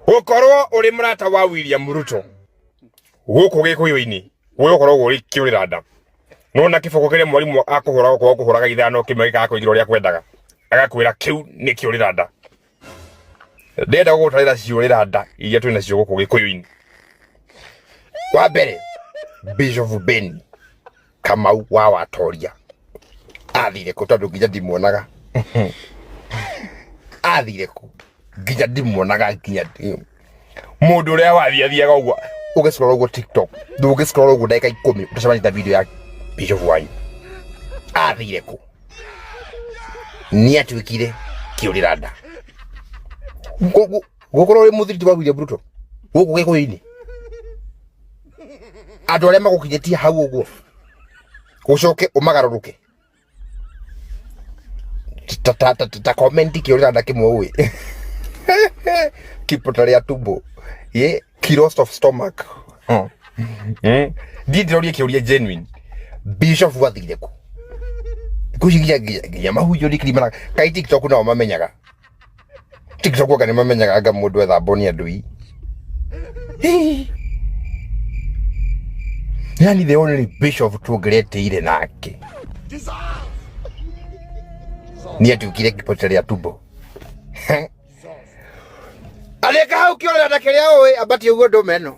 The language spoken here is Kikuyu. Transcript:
Gũkorwo ũrĩ mũrata wa William Ruto gũkũ Gĩkũyũ-inĩ gũgũkorwo ũrĩ kĩũrĩra nda. Nona kĩboko kĩrĩa mwarimũ akũhũraga okorwo akũhũraga ithano kĩmwe gĩgakũigĩra ũrĩa akwendaga agakwĩra kĩu nĩ kĩũrĩra nda. Ndĩrenda gũgũtarĩra ciũrĩra nda iria twĩ nacio gũkũ Gĩkũyũ-inĩ. Wa mbere, Bishop Ben Kamau wa Watoria athire kũ tondũ nginya ndimuonaga athire kũ nginya ndimuonaga nginya mũndũ ũrĩa wathiĩ athiaga ũguo ũgĩcrora ũguo TikTok ũgĩcrora ũguo ndagĩka 10 ũtacemania na video ya Bishop wanyu athire kũ nĩ atuĩkire kĩũrĩra nda gũkorwo ũrĩ mũthiriti wa William Ruto gũkũ Gĩkũyũ-inĩ andũ arĩa magũkinyĩtie hau ũguo ũcoke ũmagarũrũke ta ta ta ta comment kĩũrĩra nda kĩmwe ũĩ kipotelea tumbo ye kirost of stomach. Ndiĩ ndĩroria kĩũria genuine, bishop athire kũ? Thikũ ici nginya mahunjio ndikiri kai TikTok nao mamenyaga TikTok anga nĩ mamenyaga anga mũndũ ethambwo nĩ andũ ii. Yani the only bishop tuongereteire nake nĩ atuĩkire kĩpotelea tumbo. Arĩka hau kĩorera na kĩrĩa ũĩ ambatie ũguo ndũme ĩno.